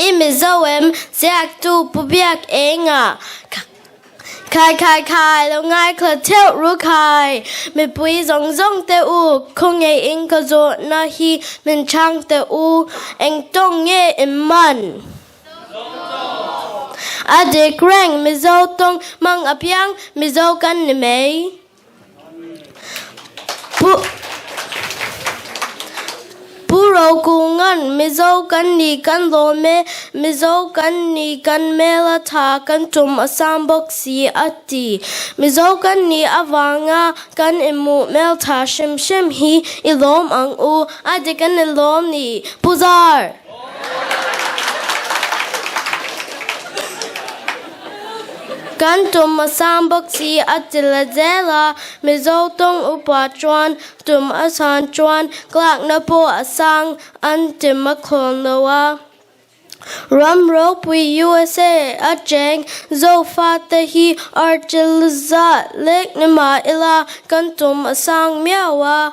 I Mizo em? Ziaktu Pu Biakenga, Khai khai khai, lo ngaithla theuh ru khai. Mipui zawng zawng te u, khawngaih in ka zawhna hi min chhang teh u, eng tawng nge in man? A dik reng, Mizo tawng hmang apiang Mizo kan ni mai. Pu Pu Rokungan, Mizo kan ni kan lawm e, Mizo kan ni kan hmel a tha kan tum a sang bawk si a ti. Mizo kan nih avanga kan inhmuh hmel tha hrim hrim hi i lawm ang u, a dik a ni lawm ni. Pu Zar! Kan tum a sang bawk si a ti la zel a, Mizo tawng upa chuan tum a san chuan tlakna pawh a sang an ti makhawn lo a. Ram ropui USA a cheng Zofate hi archil zah lek ni mah ila kan tum a sang miau a.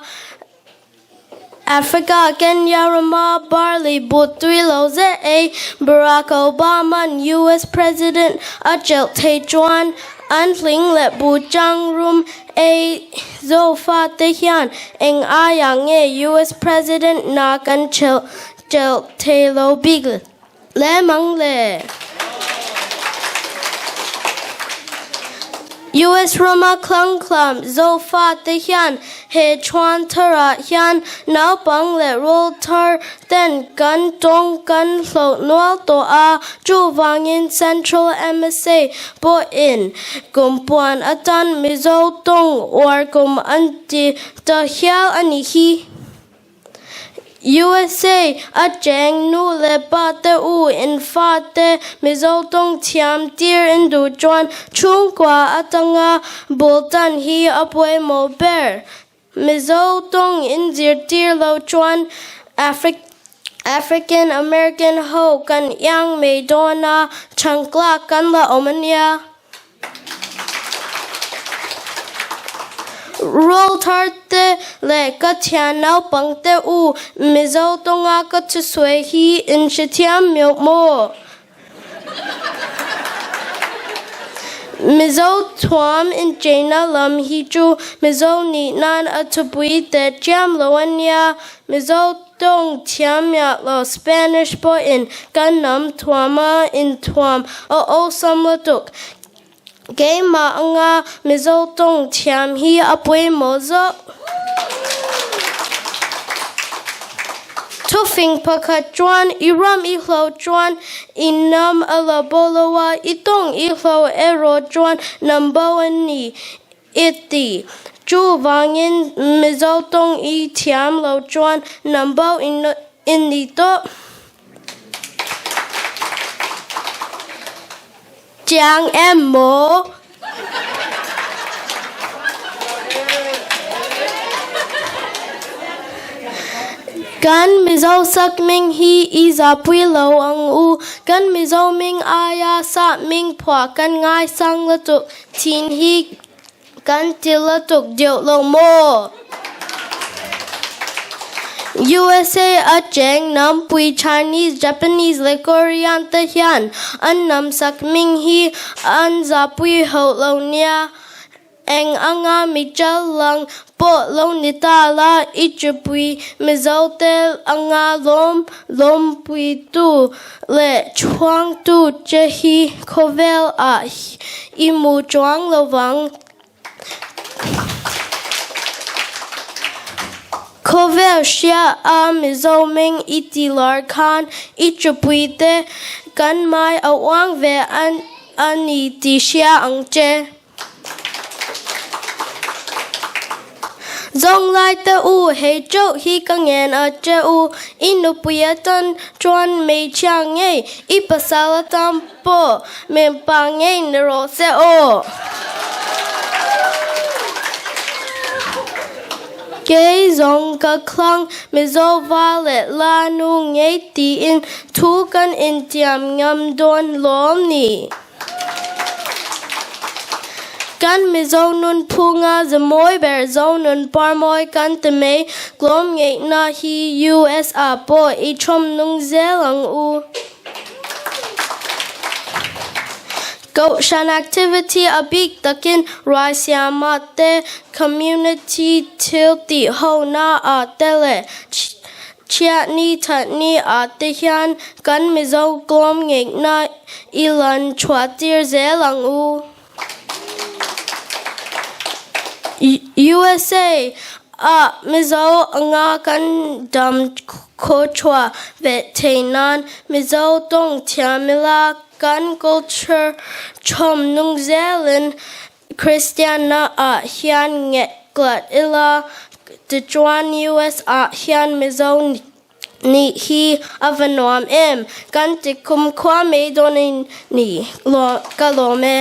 Africa, Kenya rama barley but tui lo zet ei Barack Obama-a'n US President a chelh thei chuan an hling leh bu chang rum ei zo fate hian eng aiah nge US President na kan chelh thei lo bik Le mang le. US rama Klangklam Zofa te hian he chhuan tharah hian naupang leh rawlthar ten kan tawng kan hloh nual tawh a, chuvangin Central MSA pawhin kum puan atan Mizo tawng uar kum an ti ta hial a ni hi. USA a cheng nu leh pa te u in fa te Mizo tawng thiam tir in duh chuan chhungkua atanga bul tan hi a pawimawh ber. Mizo tawng in zirtir lo chuan African American ho kan iang mai dawn a, chhangtlak kan la awm a nia. Rawlthar te leh ka thian naupang te u Mizo tawnga ka thusawi hi in hrethiam meuh maw? Mizo thuam incheina lam hi chu Mizo nih nan a thupui teh chiam lo a nia. Mizo tawng thiam miah lo Spanish pawhin kan hnam thuama inthuam a awlsam lutuk. Keimah anga Mizo tawng thiam hi a pawimawh zawk. Thufing pakhat chuan i ram i hlo chuan i hnam a la bo lo a, i tawng i hlo erawh chuan hnam bo a ni. I ti. Chuvangin Mizo tawng i thiam lo chuan number i ni tawh. Chiang em maw? Kan Mizo sakming hi i zapui lo ang u. Kan Mizo ming aia sahming phuah kan ngaisang lutuk. Thin hi kan ti lutuk deuh lo maw? USA a cheng nampui Chinese, Japanese leh Korean te hian an namsak hming hi an zahpui hauh lo nia. Eng anga mi challang pawh lo ni ta la, i chupui Mizo te anga lawm lawmpuitu leh chhuangtu che hi khawvel ah i mu chuang lovang. Khawvel hria a Mizo meng i ti lar khan i chupui te kan mai a uang ve a ni ti hria ang che. Zawng lai te u, hei chauh hi ka ngen a che u, i nupui atan chuan hmeichhia ngei, i pasal atan pawh mipa ngei ni rawh se aw. Kei zawng ka khlang Mizo va leh la nu ngei tiin thu kan intiam ngam dawn lawm ni. Kan Mizo nun phunga ze mawi ber Zo nun par mawi kan ti mai tlawm ngeihna hi US ah pawh i thawm nung zel ang u. Kohhran activity a bik takin ruai siama te, community thil tih hona ah te leh chhiatni thatni ah te hian kan Mizo tlawm ngeihna i lan chhuah tir zel ang u. USA ah Mizo anga kan dam khawchhuah ve thei nan Mizo tawng thiam ila kan culture chhawm nung zelin Kristianna ah hian nghet tlat ila tichuan US ah hian Mizo Nih hi a va nuam em, kan ti kumkhua mai dawn in ni ka lawm e.